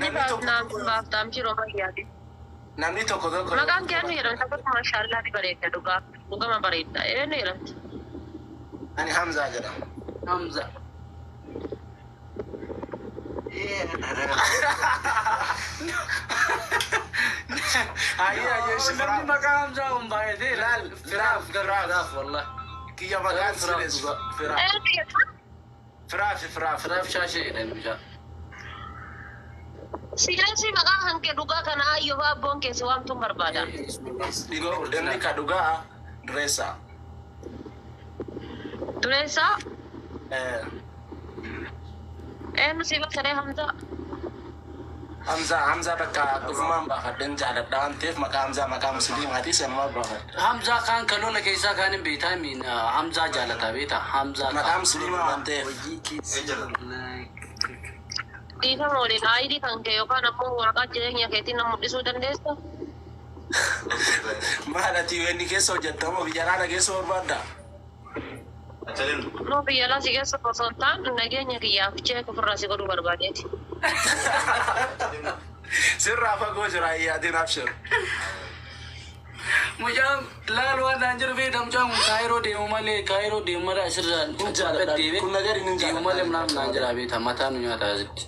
Ni Namni tokko baafnaa tokko baaftaam shiroo mayyaati. Namni tokko tokko Maqaan kee eenyu jedhamta? Akkasuma mashaallaa ni bareedda dhugaa. Dhugama bareedda. Eenyu jedhamta? Ani Hamzaa jedhama. Hamza. Ayyee ayyee Namni shifraa. maqaa Hamzaa kun baay'atee Laal firaaf firaaf garuu firaaf. firaaf wallah. Kiyya maqaan Firaaf siles dhugaa. firaaf. Eenyu jedhama? Firaaf firaaf. Firaaf shaashee jedhan mucaa. Sileessi maqaa kan kee dhugaa kana ayyoo fa'aa abboon keessa waamtuun barbaada. Inni ka dhugaa dureessa. Dureessaa Eh, eenyu si bakkaree Hamzaa? Hamzaa Hamzaa bakka dhufumaan baafadhen jaaladha waan ta'eef maqaa Hamzaa maqaa musliimaati sanumaa baafadha. Hamzaa kaan kan lola keessaa kaan hin beektaa miin Hamzaa jaalataa beektaa Hamzaa Maqaa kaan. musliimaa waan ta'eef. Dhiifama waliin aayidii kan kee yookaan ammoo waraqaa jireenya keetiin na mul'isuu dandeessaa? Maal ati inni keessa hojjettamoo biyya alaa keessa barbaadda? Noo biyya alaa si keessa osoo hin taane nageenya kiyyaaf cheek ofirraa si godhuu barbaadeeti. Sirraa fagoo jira yaadin abshir. Mucaan laal waan naan jiru beektaa mucaan kun Kaayiroo deemu malee Kaayiroo deemu malee asirraa Hin jaaladha. Kun nagari hin deemu malee jaaladha. naan naan jira beektaa mataa nu nyaata asitti.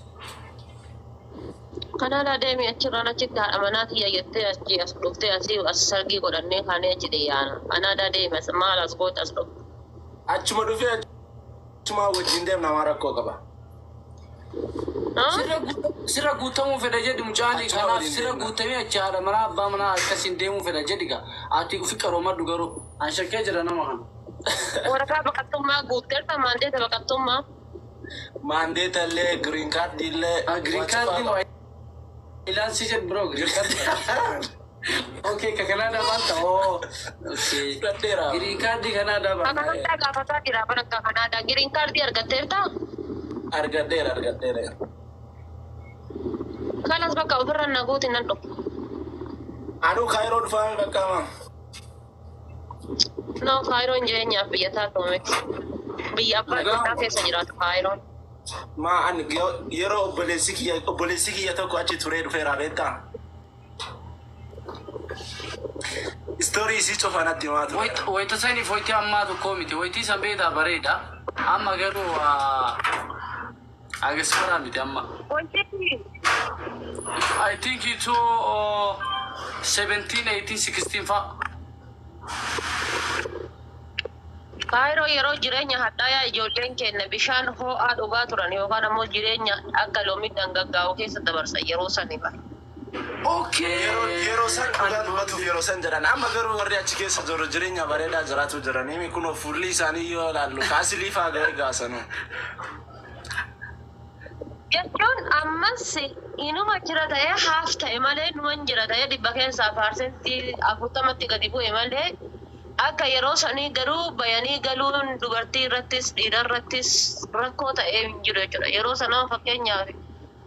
Kanaadaa deemi achirraan achitti haadha manaa kiyya jettee achi as dhuftee asii as sargii godhannee kaanee achi dhiyyaana. Kanaadaa deemi as maal as goota as dhufte. Achuma dhufee achuma wajjin deemna waan rakkoo qaba. Sirra guutamuu fedha jedhi mucaan Achuma kanaaf waliin sirra deemna. guutamee achi haadha manaa abbaa manaa akkasiin deemuu fedha jedhi gaa ati ufi qaroomadhu garuu an shakkee jira nama kana. Waraqaa baqattummaa guutteerta maandeeta baqattummaa. Maandeeta illee green card illee. Green card waa ilaalsi jedhu bro green card. Okay, ka Kanaadaa maal ta'u? Okay. Fudhadheera. Green card Kanaadaa Akka baana. kanaa gaafataa jira bara akka Kanaadaa. Green card argatteerta? Argadheera argadheera. Kanas bakka ofirra na guuti nan dhufu. Anuu Kaayiroo dhufaa bakka ama. No, Kaayiroon jireenyaaf biyya taatu miti. Biyya abbaa isaa keessa jiraatu Kaayiroon. Maa ani yeroo obboleessi kiyya tokko achi turee dhufeera beektaa? Istoorii isii cufa natti himaa ture. Wayita saniif wayitii ammaa tokko miti. Wayitii san beektaa bareeda. Amma garuu agarsiisaa miti amma. Wanti I think it's 17, 18, 16 fa'a. Kaayiroo yeroo jireenya hadhaayaa ijoolleen keenya bishaan ho'aa dhugaa turan yookaan ammoo jireenya akka loomii dhangaggaa'u keessa dabarsan yeroo sani bara. Okay. Yeroo san dhugaa dubbatuuf yeroo san jedhan amma garuu warri achi keessa jiru jireenya bareedaa jiraatu jiranii kun fuulli isaanii yoo ilaallu kaasilii faa ga'ee gaasanu. Jechuun ammas inuma jira ta'ee haaf ta'e malee numan jira ta'ee 100 keessaa 40tti gadi bu'e malee akka yeroo sanii garuu bayanii galuun dubartii irrattis dhiira irrattis rakkoo ta'ee hin jiru jechuudha. Yeroo sanaa fakkeenyaaf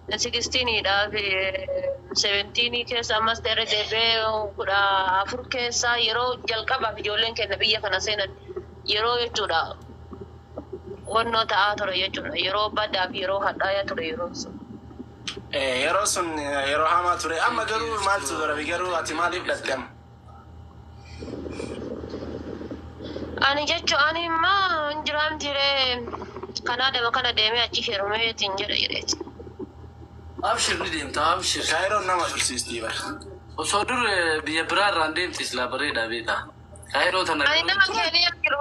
16dhaa fi 17 keessa ammas ta'e deebi'ee 14 keessa yeroo jalqabaaf ijoolleen keenya biyya kana seenan yeroo jechuudha. Wannoo ta'aa ture jechuudha. Yeroo badaa fi yeroo hadhaayaa ture yeroo sun. Yeroo sun yeroo hamaa ture amma garuu maaltu jira garuu ati maaliif dhatte amma? Ani jechuun ani immoo hin jiraan tiree Kanaadama kana deemee achi heerumeetiin jedha jedheeti. Abshir ni deemta abshir. Kaayiroon nama tursiistii bara. Osoo dur biyya biraa irraan deemte silaa bareeda beektaa. Kaayiroo tana Ani nama Keeniyaa jiru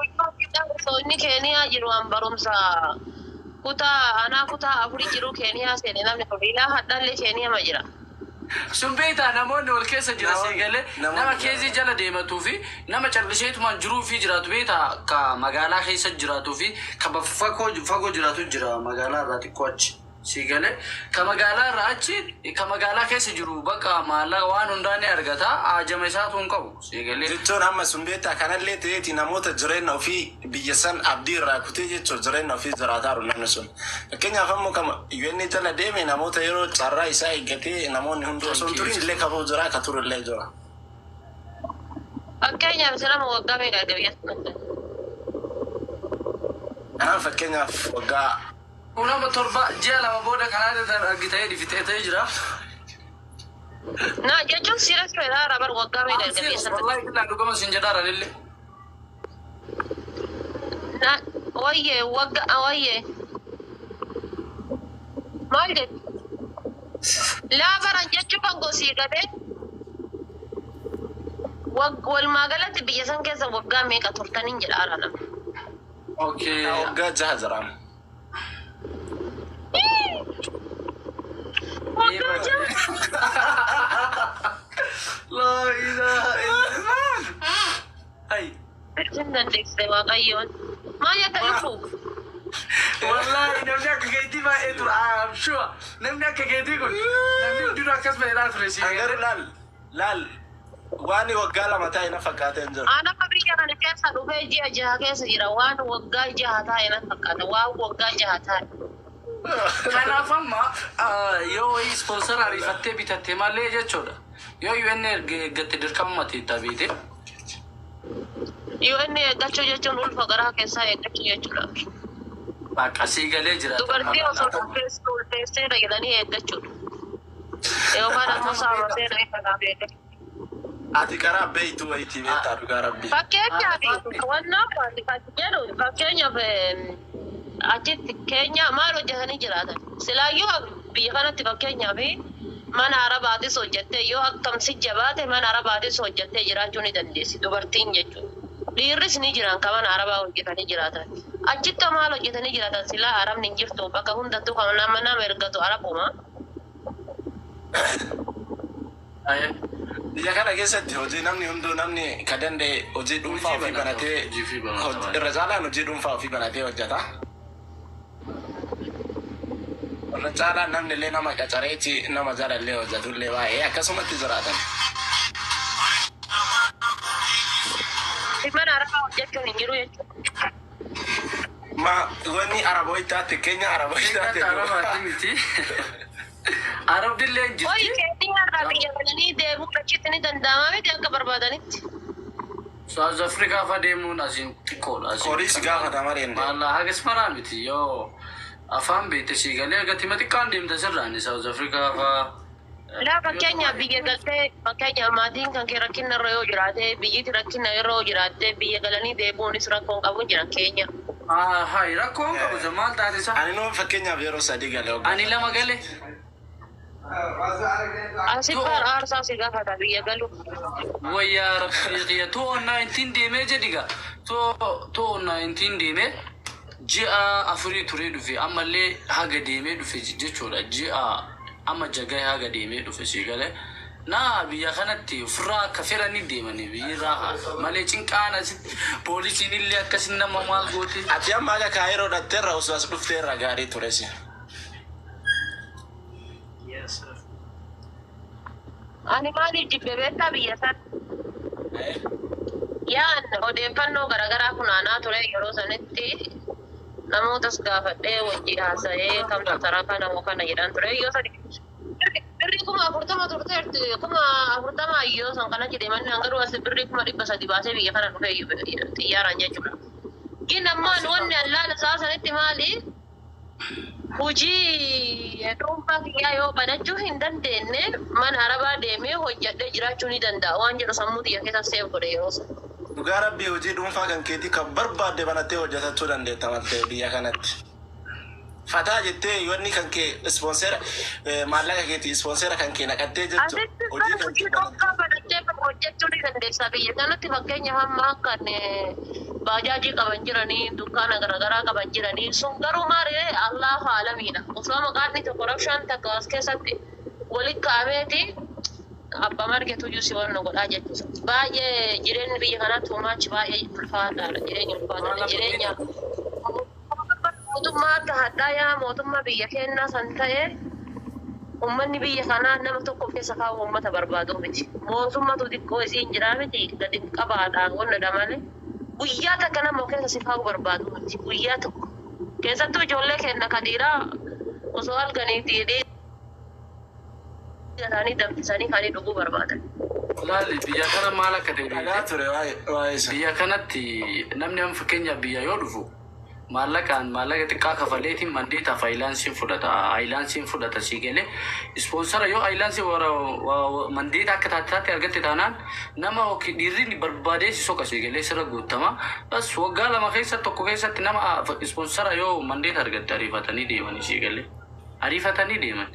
osoo inni Keeniyaa jiru an barumsa kutaa anaa kutaa afuri jiru Keeniyaa seene namni kun ilaa hadhaallee Keeniyaa ma jira. Sun beektaa namoonni wal keessa jira seegalee nama keezii jala deematuu fi nama calliseetumaan jiruu fi jiraatu beektaa ka magaalaa keessa jiraatuu fi ka fagoo fagoo jiraatu jira magaalaa irraa xiqqoo achi. Siigalee ka magaalaa irraa achi ka magaalaa keessa jiru bakka maallaqa waan hundaa ni argata haajama isaatu hin qabu siigalee. Jechuun amma sun beektaa kanallee ta'eeti namoota jireenya ofii biyya san abdii irraa kutee jechuun jireenya ofii jiraataa jiru namni sun. Fakkeenyaaf ammoo kama UN jala deeme namoota yeroo carraa isaa eeggatee namoonni hundi osoo hin turin illee kabuu jira ka turu illee jira. Fakkeenyaaf silama waggaa meeqa erga biyya sanatti? Kanaaf fakkeenyaaf waggaa Kun amma 7 ji'a 2 booda kanaa argitee dhifitee ta'ee jira. Na jechuun serious fedhaa bar waggaa meeqa erga biyya sana. Wallahi bilaa dhugama sin jedhaara lillee. Na wayye wagga wayye. Maal jettu? Laa baran jechuun kan gosii gadee walumaa galatti biyya san keessa waggaa meeqa turtaniin jedha ara nama. Okay. Waggaa 6 jiraam. Waggaa 6. Laa ilaaha illallah. Ay. Sin dandeessise Waaqayyoon. Maal jetta lubbu? Wallahi namni akka keetii baay'ee ture. I'm sure. Namni akka keetii kun namni hundinuu akkas baay'ee ture si. Garuu laal laal waan waggaa 2 ta'e na fakkaatee hin jiru. Aan akka biyya kana keessa dhufee ji'a 6 keessa jira. Waan waggaa 6 taa'e na fakkaata. Waan waggaa 6 taa'e. Kanaaf amma yoo wayii sponsor ariifattee bitatte malee jechuudha. Yoo UN eeggatte dirqama teettaa beete. UN eeggachuu jechuun ulfa garaa keessaa eeggachuu jechuudha. Bakka sii galee jira. Dubartii osoo ulfeessee ulfeesseera jedhanii eeggachuudha. Yookaan ammoo saama seera kanaaf eeggachuu. Ati karaa beeytuu wayitii beektaa dhugaa rabbii. Fakkeenyaaf wannaa kan jedhu fakkeenyaaf achitti keenya maal hojjetanii jiraatan? Silaayyuu biyya kanatti fakkeenyaaf mana arabaatis hojjettee yoo akkamsi jabaate mana arabaatis hojjettee jiraachuu ni dandeessi dubartiin jechuudha. Dhiirris ni jiran kan mana arabaa hojjetanii jiraatan. Achitti maal hojjetanii jiraatan silaa arabni hin jirtu bakka hundattuu kan nama nama ergatu arabuma. Biyya kana keessatti hojii namni hunduu namni ka danda'e hojii dhuunfaa ofii banatee irra caalaan hojii dhuunfaa ofii banatee hojjeta. Irra caalaan namni illee nama qacareeti nama jala illee hojjetu illee baay'ee akkasumatti jiraatan. Mana arabaa hojjechuun hin jiru jechuudha. Ma wanni araboitaatti keenya araboitaatti. Arabaatti miti. Arabdillee hin Oyi jirti. keenya irraa biyya galanii deemuun achitti ni danda'ama miti akka barbaadanitti. South Africa fa deemuun asiin xiqqoodha. Qoris gaafata malee hin deemu. Maallaa hagas maraa miti yoo afaan beekte sii galee gatima xiqqaan deemta sirraan South Africa fa. Laa fakkeenyaaf biyya galtee fakkeenyaaf maatiin kan kee rakkina irra yoo jiraate biyyiti rakkina irra yoo jiraatte biyya galanii deebi'uunis rakkoon qabu jiran keenya. Hai rakkoon qabu maal taate isa? Ani noo fakkeenyaaf yeroo 3 gale waggaa. Ani 2 gale. Asitti aarsaa si gaafata biyya galu. Wayyaa rabbii kiyya 2019 deemee jedhiga. 2019 deemee ji'a 4 turee dhufe ammallee haga deemee dhufe jechuudha. Ji'a amma jagay haga deemee dhufe si galee. Naa biyya kanatti ofirraa akka fedhanii deemanii biyyirraa malee cinqaan asitti poolisiin illee akkasin nama maal goote. Ati amma akka Kaayiroo dhatteerra osoo as dhufteerra gaarii ture si. Ani maaliif jibbe beektaa biyya sana? Yaan odeeffannoo garaagaraa funaanaa ture yeroo sanitti namootas gaafadhee wajji haasa'ee kamtu taraa kana moo kana jedhan ture yoo sani birrii 40,000 turteerti 40,000 yoo san kana jedhe manni garuu as birrii 300,000 baasee biyya kana dhufee xiyyaaraan jechuudha. Gin ammaan wanni allaala isaa sanitti maali? Hojii dhuunfaa kiyyaa yoo banachuu hin dandeenye mana arabaa deemee hojjedhee jiraachuu ni danda'a waan jedhu sammuu xiyya keessa seef godhe yeroo sana. Dhugaa rabbii hojii dhuunfaa kan keetii kan barbaadde banattee hojjetachuu dandeetta maltee biyya kanatti. Fataa jettee wanni kan kee ispoonseera maallaqa keetii ispoonseera kan kee naqattee jettu Asitti hojii kan hojii kee dhuunfaa banattee hojjechuu ni dandeessa biyya kanatti fakkeenyaaf amma akka baajaajii qaban jiranii dukkaana garaagaraa qaban jiranii sun garuu maali Allahu alamiidha. Osoo maqaan tokko rabshaan takka as keessatti walitti ka'ameeti abbaa margetu iyyuu si wanna godhaa jechuudha. Baay'ee jireenyi biyya kanatti uumachi baay'ee ulfaataadha. Jireenya ulfaataadha. Jireenya mootummaa akka hadhaayaa mootummaa biyya keenyaa san ta'e uummanni biyya kanaa nama tokko of keessa kaa'u uummata barbaadu miti. Mootummatu xiqqoo isiin jiraa miti gadi qabaadhaan wannadha malee. Guyyaa takka nama of keessa si kaa'u barbaadu miti. Guyyaa tokko. Keessattuu ijoollee keenya kan dhiiraa osoo halkaniitti hidhee isaanii danfisanii kan dhuguu barbaadan. Laali biyya kana maal akka ta'e Dhagaa ture waa'ee isa. Biyya kanatti namni amma fakkeenyaaf biyya yoo dhufu Maallaqaan maallaqa xiqqaa kafaleetiin mandeetaaf aayilaansiin fudhata. Aayilaansiin fudhata sii galee. Sponsor yoo aayilaansii warra mandeeta akka taate argatte taanaan nama dhiirri barbaadee si soqa sii galee sirra guutama. Bas waggaa 2 keessa tokko keessatti nama sponsor yoo mandeeta argatte ariifatanii deemanii sii galee. Ariifatanii deeman.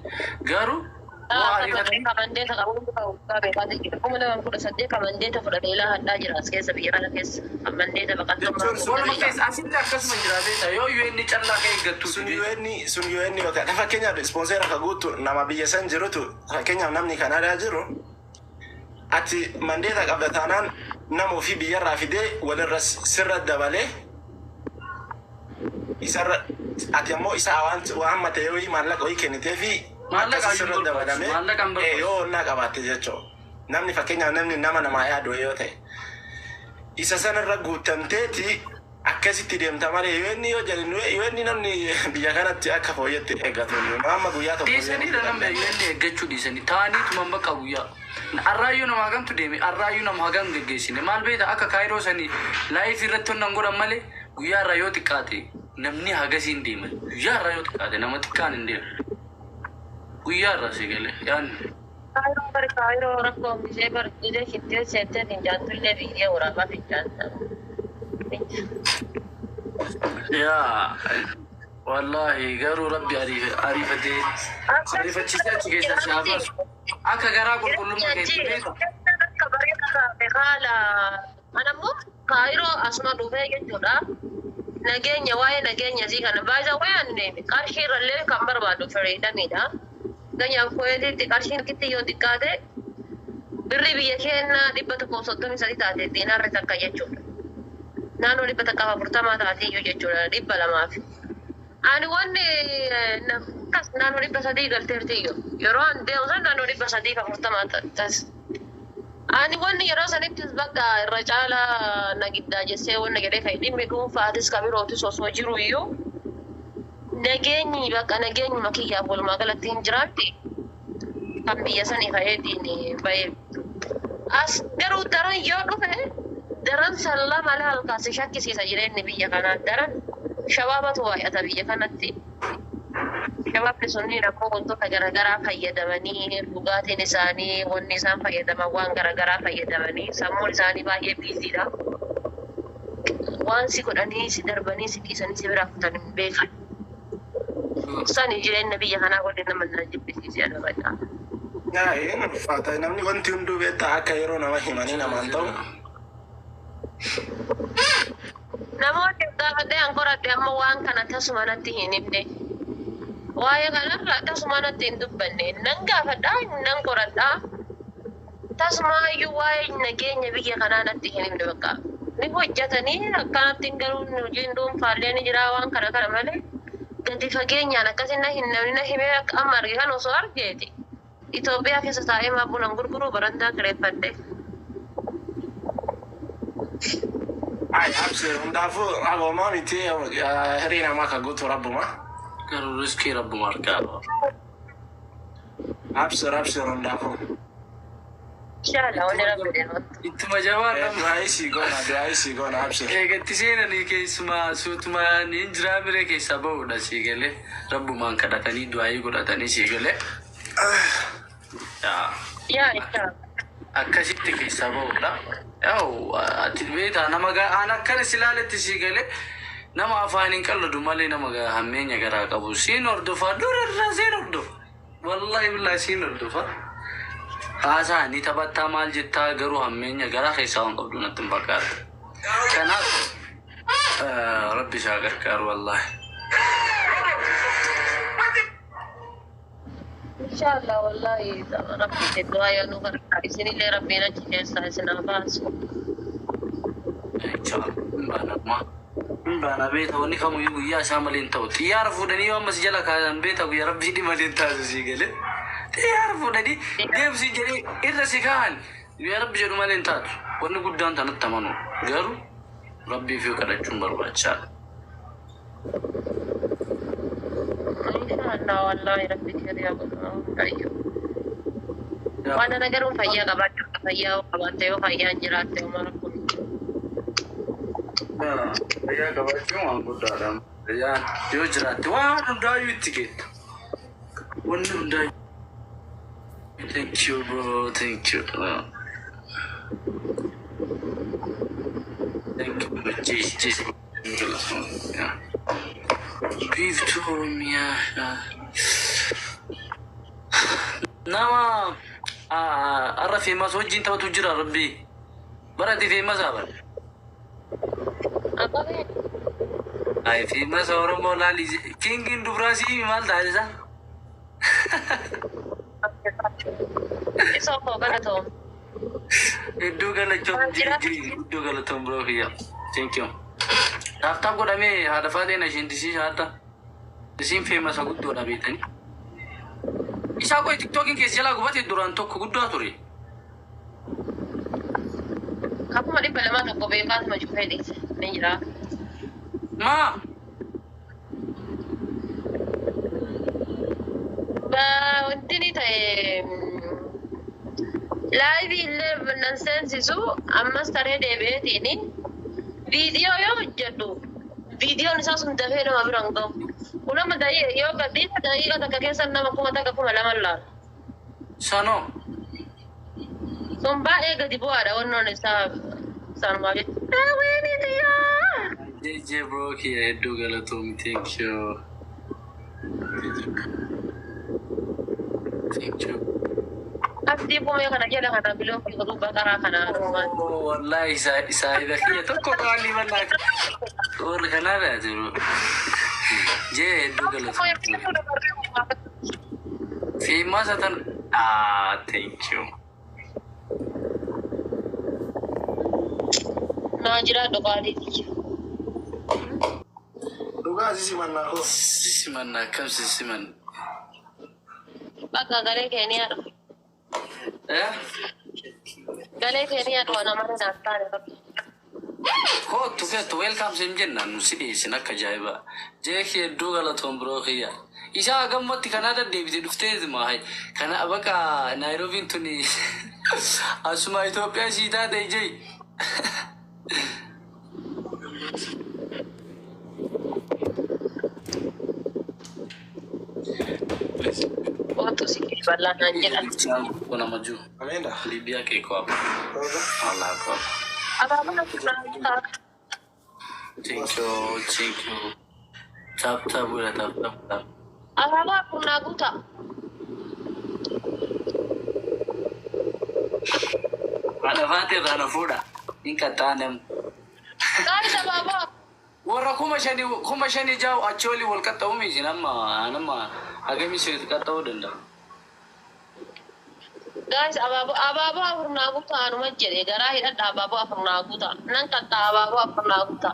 Garuu yoo ariifatanii Kamandeeta qabu waggaa beekaatu jira. 2018 kamandeeta fudhatee ilaa hadhaa jira as keessa biyya kana keessa. Kamandeeta baqattummaa. Walumaa keessa asitti akkasuma jira beektaa yoo UN callaa kee eeggattuuti Sun beektaa. UN sun UN yookaan fakkeenyaaf sponsor akka guutu nama biyya san jirutu, fakkeenyaaf namni Kanaadaa jiru, ati mandeeta qabda taanaan nama ofii biyyarraa fidee walirra sirra dabalee isarra, ati ammoo isa waan waan matee wayii maallaqa wayii kennitee fi Maallaqa akkasii sirra hin barbaachisu. dabalamee Maallaqa hin barbaachisu. Yoo onnaa qabaatte jechuudha. Namni fakkeenyaaf namni nama namaa yaadu yoo ta'e isa sanarra guutamteeti akkasitti deemta malee UN yoo jedhan UN namni biyya kanatti akka fooyyatti eeggatu amma guyyaa tokko. Dhiisaniidha, namni UN eeggachuu dhiisanii ta'aniituma bakka guyyaa. Arraayyuu nama hagamtu deeme, arraayyuu nama hagam geggeessine maal beekta, akka Kaayiroo sanii live irratti honnan godhan malee guyyaa irraa yoo xiqqaate namni hagasiin deeman, guyyaa irraa yoo xiqqaate nama xiqqaan hin deemu. Guyyaa irraa si galee yaanni. Kaayiroo bari, Kaayiroo rakkoo ishee bari ishee shittee seentee fincaantullee biyyee waraabaa fincaanta. Yaa wallaahi, garuu rabbi ariifatee ariifachiisee achi keessaa si haa baasu. Akka garaa qulqullummaa keetti beekta. Akka bareeda taate haala anammoo Kaayiroo asuma dhufee jechuudha. Nageenya, waa'ee nageenya isii kana baay'ee waa'ee qarshii irrallee kan barbaadu freedomiidha. Fakkeenyaaf Kuweetitti qarshiin kitti yoo xiqqaate birri biyya keenyaa 133 taate diinaarri takka jechuudha. Naannoo 140 taate iyyuu jechuudha, 200. Ani wanni akkas naannoo 300 galteerti iyyuu yeroo an deemu san naannoo 340 tas. Ani wanni yeroo sanittis bakka irra caalaa na giddaa jessee wanna jedhee kan dhimmi dhuunfaatis kan birootis osoo jiru iyyuu nageenyi bakka nageenyuma kiyyaaf walumaa galatti hin jiraatti kan biyya sanii ka'eetiin bahee. As garuu daran yoo dhufe daran sallaa malee halkaas shakkisiisa jireenyi biyya kanaa, daran shabaabatu baay'ata biyya kanatti. Shabaabni sunniin ammoo wantoota garaagaraa fayyadamanii, dhugaatiin isaanii, wanni isaan fayyadaman waan garaagaraa fayyadamanii, sammuun isaanii baay'ee busydha. Waan si godhanii si darbanii si dhiisanii si biraa kutan hin beekan. Sani jireenya biyya kanaa godhe nama na jibbisiise ana bakka. Yaa hin ulfaata, namni wanti hunduu beektaa akka yeroo nama himanii namaan ta'u. Namoonni gaafadhee an qoradhe amma waan kana tasuma natti hin himne. Waa'ee kanarra tasuma natti hin dubbanne. Nan gaafadhaa, nan qoradhaa. Tasuma iyyuu waa'ee nageenya biyya kanaa natti hin himne bakka. Ni hojjetanii akkanatti garuu hojiin dhuunfaallee ni jira waan kana kana malee. Gadi fageenyaan akkasin na hin namni na himee akka amma arge kan osoo argeeti. Itoophiyaa keessa taa'ee maa buna gurguruu barandaa kireeffadhe. Ay, abshir, hundaafuu rabbumaa miti, hirii namaa kan guutu rabbuma. Garuu riskii rabbuma harkaa qaba. Abshir, abshir, hundaafuu. Inshallah wanni rabbi deematu. Ittuma jabaa nama. Du'aa isii goona, du'aa isii goona, abshir. Eegatti seenanii keessumaa suutumaa niin jiraa biree keessaa bahudha sii galee, rabbumaan kadhatanii du'aayii godhatanii sii galee. Yaa. Yaa inshallah. Akkasitti keessaa bahudha. Yaa'u ati beektaa nama aan akkana si ilaaletti sii galee nama afaan hin qalladu malee nama hammeenya garaa qabu siin hordofa, durarraa siin hordofa. Wallahi billahi siin hordofa. Haasaa ni taphattaa maal jettaa, garuu hammeenya garaa keessaa waan qabdu natti hin fakkaatu. Kanaaf rabbi isaa gargaaru wallahi. Inshallah, wallahi rabbi du'aa yoo nu gargaara isinillee rabbiin achi keessaa isin haa baasu. Inshallah hin baana, hin baana beeta, wanni kamuyyuu guyyaa isaa malee hin ta'u. Xiyyaara fuudhanii yoo ammas jala kaasan beeta guyyaa rabbii malee hin taasisu sii galee. Xiyyaara fuudhanii deemsi jedhee irra si kaahan guyyaa rabbi jedhu malee hin taatu. Wanni guddaan tanatti amanu garuu rabbii fi kadhachuun barbaachisaadha. Inshallah, wallahi rabbi kiriyaa godhu hundayyuu. Waan ana garuu fayyaa qabaachuu, fayyaa yoo qabaatte, yoo fayyaan jiraatte homaa rakkoo miti. Fayyaa qabaachuun waan guddaadha. Fayyaan yoo jiraatte waan hundaayyuu itti geetta. Wanni hundaayyuu. Thank you, bro. Thank you. Thank you. Jeez, jeez. Yeah. Biiftuu Oromiyaa. Nama har'a famous wajjin taphatu jira rabbi. Bara ati famous haa bara. Akka ta'e. Ay, famous Oromoo laali. Kingiin dubaraasii maal ta'a isa? Isa koo galatoom. Iddoo galatoom, iddoo galatoom, bro kiyya. Thank you. Tap tap godhamee haadha faateen isheen disiisa haadha. Isiin famous guddoodha beektanii. Isaa qoy, TikTokiin keessa jalaa gubate duraan tokko guddaa ture. Akkuma 200 tokko beekaatuma cufee dhiise ni jira. Maa? Wanti ni ta'e, live illee nan seensisu. Ammas taree deebi'eetiin viidiyoo yoo hojjedhu viidiyoon isaa sun dafee nama bira hin gahu. Kun amma yoo gadhiisa daqiiqa takka keessa nama 1000, 2000 laala. Sanoo. Sun baay'ee gadi bu'aadha wannoon isaa sanumaa jechuudha. Weeni xiyyaa! JJ, bro kiyya, hedduu galatoom. Thank you. Thank you. Abdii qumee kana jala kana biloo fi godhuu baqaraa kana dhumaan. Oh, wallahi saahiba kiyya tokko qaalii bal'aa. Warri kanaadha jiru. Jee, hedduu galatoom. Famous tan. Ah, thank you. Naa jira dhugaatiiti. Dhugaa si simannaa koo. Si simanna, akkam si siman? Bakka galee keeniyaa dhufe. Eh? Galee keeniyaa dhufa nama naaf taane bakka. Kootu keettu, welcome siin jenna, nu si dhiyeessin akka ajaa'iba. Jee kee, hedduu galatoon, bro kiyya. Isaa gammatti kanaa deddeebite dhufteetuma hay. Kana bakka Naayiroobiin tuni asuma Itoophiyaa sii taate jee. Kootu si bal'aa naan jedhan. Nama jiru. Ameenda. Liibiyaa kee koo abba. Allah akbar. Abaaboo naa. Thank you, thank you. Tap tap godha, tap tap tap. Abaaboo afur naa guutaa. Haadha faatee irraa na fuudha. Hin qaxxaa namni. Gaarii abaaboo. Warra 5000, 5000 jaa'u achi olii wal qaxxa'uu miti, nama hagamii si qaxxa'uu danda'a. Guys, abaaboo, abaaboo afur naa guutaa anuma jedhe garaa hidhadha, abaaboo afur naa guutaa. Nan qaxxaa, abaaboo afur naa guutaa.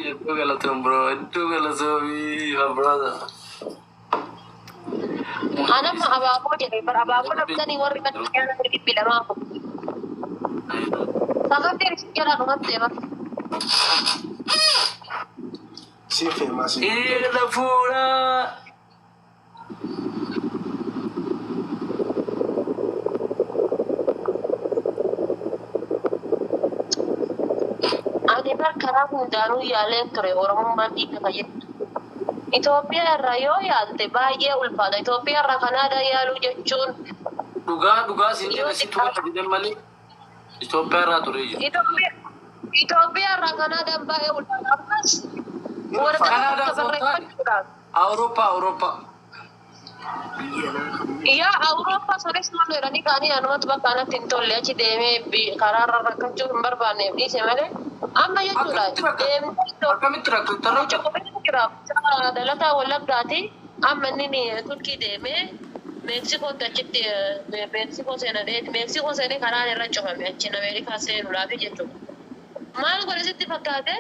Hedduu galatoom, bro, hedduu galatoomii, my brother. Anama abaaboo jedhe bara abaaboo dhabdanii warri qaxxaa 204. Saganteen isin jedha dhumattee bara. Si famous. Hiriira fuudhaa. Ani bar karaa hundaanuu yaaleen ture Oromummaan dhiiga fayyadu. Itoophiyaa irraa yoo yaalte baay'ee ulfaata. Itoophiyaa irraa Kanaadaa yaaluu jechuun Dhugaa dhugaa siin jedha, sitti wanta didan malee Itoophiyaa irraa turee jira. Itoophiyaa irraa Kanaadaan baay'ee ulfaata. Ammas waraqaa Kanaadaa akka barreeffachuudhaaf. Awurooppaa, Awurooppaa. Yaa, Awurooppaa sunis maal jedhanii kaanii anumatti bakka anatti hin tolle achi deemee karaarra rakkachuu hin barbaanneef dhiise malee amma jechuudha Akkamitti rakkata? deemtee Akkamitti rakkata? Rakkata. Jira dalataa Wallaggaati. Amma inni Turkii deemee Meeksikootti achitti Meeksikoo seenanii Meeksikoo seenee karaan irra cufame achiin Ameerikaa seenuudhaaf jechuudha. Maal godhe sitti fakkaate?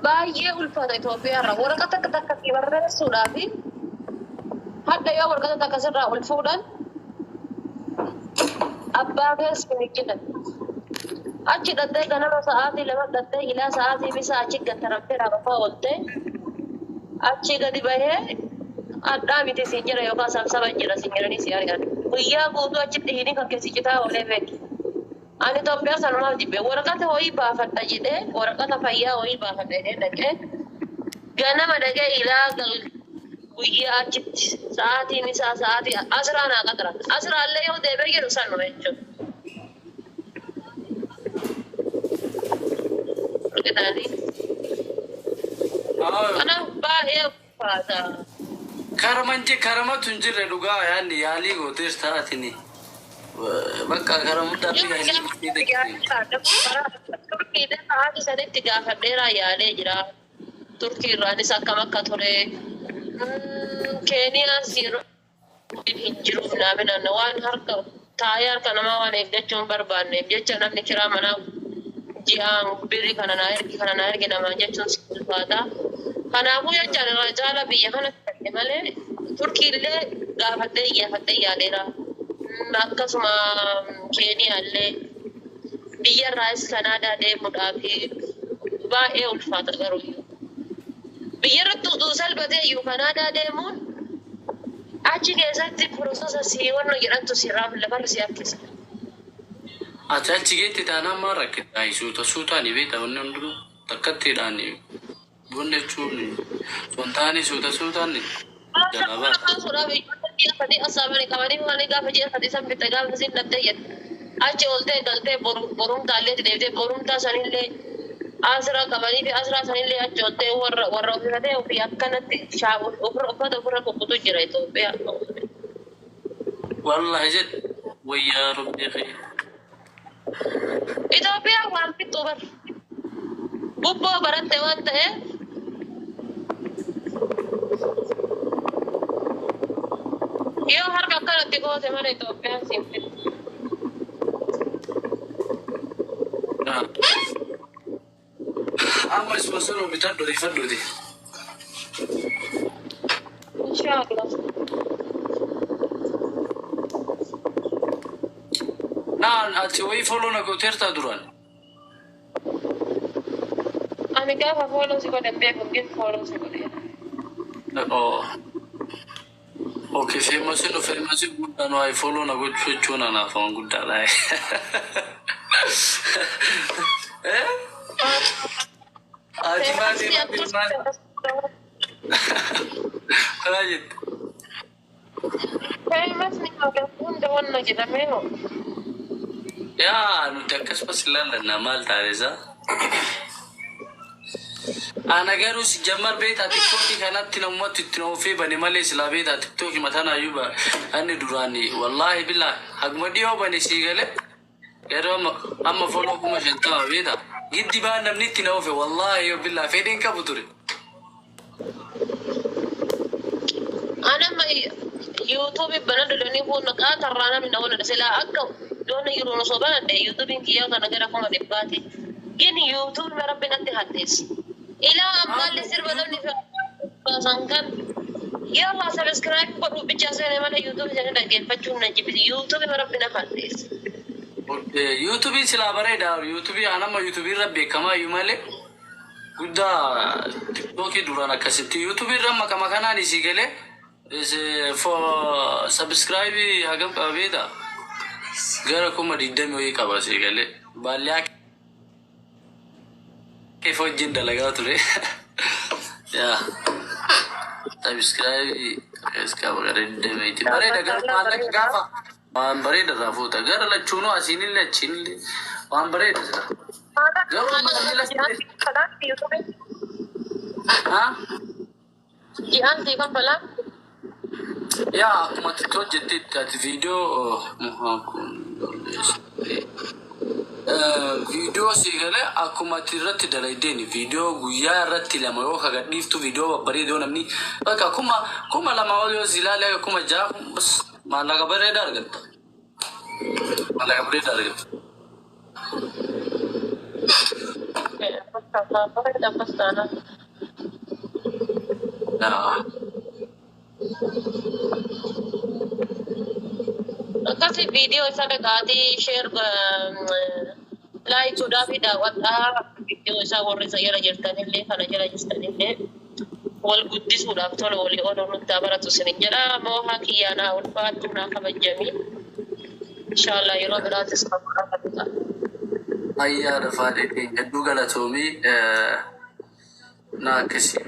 Baay'ee ulfaata. Itoophiyaa irraa waraqaa takka takka barreessuudhaaf hadda yoo waraqaa takka sirraa ol fuudhan abbaa keessa hin jedhan. Achi dhattee ganama sa'aatii 2 dhattee ilaa sa'aatii bisa achi gattaramtee raafaa oolte achi gadi bahee addaa miti siin jira yookaan sabsaba jira siin jedhanii si argan. Guyyaa guutuu achitti hidhii kan keessi citaa oolee beeki. Ani Itoophiyaa sanumaaf jibbe waraqata wayii baafadha jedhee waraqata fayyaa wayii baafadha jedhee dhaqee ganama dhaqee ilaa gal guyyaa achitti sa'aatiin isaa sa'aatii asirraa naa qaxara. Asirraallee yoo deebi'ee jedhu sanuma jechuudha. Argitanii? Kanaaf baay'ee ulfaata. Karaman je karamatu hin jirre dhugaa yaanni yaalii gootees taatini. Bakka karamu dhabbii yaalii. Turkiidhaan sa'aatii saditti gaafadheeraa yaalee jira. Turkii irraanis akkam akka ture. Keeniyaas yeroo hin jiru naaminaan waan harka taa'ee harka namaa waan eeggachuu hin barbaanneef jecha namni kiraa manaa ji'aan birri kana naa ergi kana naa ergi namaan jechuun si ulfaata. Kanaafuu jechaan irraa caala biyya kana filadhe malee Turkiillee gaafadhee iyyaafadhee yaaleera. Akkasuma Keeniyaallee biyya irraas Kanaadaa deemuudhaaf baay'ee ulfaata garuu. Biyya irratti utuu salphatee iyyuu Kanaadaa deemuun achi keessatti process sii wanna jedhantu sirraa lafarra si harkisa. Ati achi geetti taanaan maal rakkitaa? Suuta suutaan beektaa wanni hundinuu takkattiidhaan bunni jechuun wantaani suuta suutaan jalaa baata. Kaasuudhaaf ijoollee ji'a 3 asaabanii qabanii malee gaafa ji'a 3 san bitte gaafa isin dhabdee jette. Achi oltee galtee borumtaallee deebitee borumtaa sanillee asirraa qabanii fi asirraa sanillee achi oltee warra warra ofiifatee ofii akkanatti ofirra uffata ofirra kukkutu jira Itoophiyaa. Wallahi jedhe wayyaa rabbii kee. Itoophiyaa waan fixxuu bar. Bubboo baratte waan ta'eef yoo harka akkanatti goote malee Itoophiyaan siin fixxu. Amma sponsor bitadhu riifadhuuti. Inshaallah. Naan ati wayii follow na gooteertaa duraan. Ani gaafa follow si godhe beeku gin follow si godhe. Oh. Okay, famous nu famous guddaan waa'ee follow na gochuu jechuun anaaf waan guddaadha. Eh? Ati maali maali maal jette? Famous ni hunda wanna jedhamee hoo. Yaa nuti akkasumas ilaallanna maal taate isaa? Ana garuu si jammar beektaa TikTokii kanatti namumatti itti oofee bane malee silaa beektaa TikTokii mataan ayyuu ba inni duraan wallaahi billaa haguma dhiyoo bane sii galee yeroo amma follow 50,000 beektaa giddi baan namni itti na oofe wallaahi yoo billaa fedhiin qabu ture. Anama YouTube bana dulanii kun qaatarraa namni na wala silaa akka doona yeroo osoo banadhe YouTubein kiyyaa kana gara 100,000ti. Gin YouTube rabbi natti haddeessa. Ilaa ammaallee sirba namni baasan kan yoo subscribe godhu bichaa seenee mana YouTube isaanii dhaggeeffachuun na jibbisi. YouTube rabbi na haddeessa. YouTubein silaa bareeda. YouTubein anama YouTubein irra beekamaa iyyuu malee guddaa TikTokii duraan akkasitti YouTubein irra maqama kanaan isii galee subscribe hagam qaba beektaa? Gara 20,000 wayii qaba sii galee. Baallee keef wajjin dalagaa ture. Yaa subscribe akkas qaba gara 20ti. Bareeda garuu maallaqa gaafa waan bareeda irraa fuuta. Gara lachuunuu asiinillee achiinillee waan bareeda jira. Garuu amma namni lafti. Haa? Ji'aan sii kaffalaa? Yaa akkuma xiqqoo hojjetteetti ati viidiyoo viidiyoo sii galee akkuma ati irratti dalagdeen viidiyoo guyyaa irratti lama yoo kagadhiiftu viidiyoo babbareedoo namni bakka 2000 ol yoo si ilaale akka 6000 bas maallaqa bareedaa argatta. Maallaqa bareedaa argatta. Akkas taana. Yaa. Akkasi viidiyoo isa dhaqaatii share like godhaa fi daawwadhaa viidiyoo isaa warri isa jala jirtanillee kana jala jirtanillee wal guddisuudhaaf tola walii ooluu nutti haa baratu isin jedha moohaa kiyyaa naa ulfaadhu naa kabajamii. Inshaallah yeroo biraatis kan ta'a. Ayyaana faadhee hedduu galatoomii na akkasii.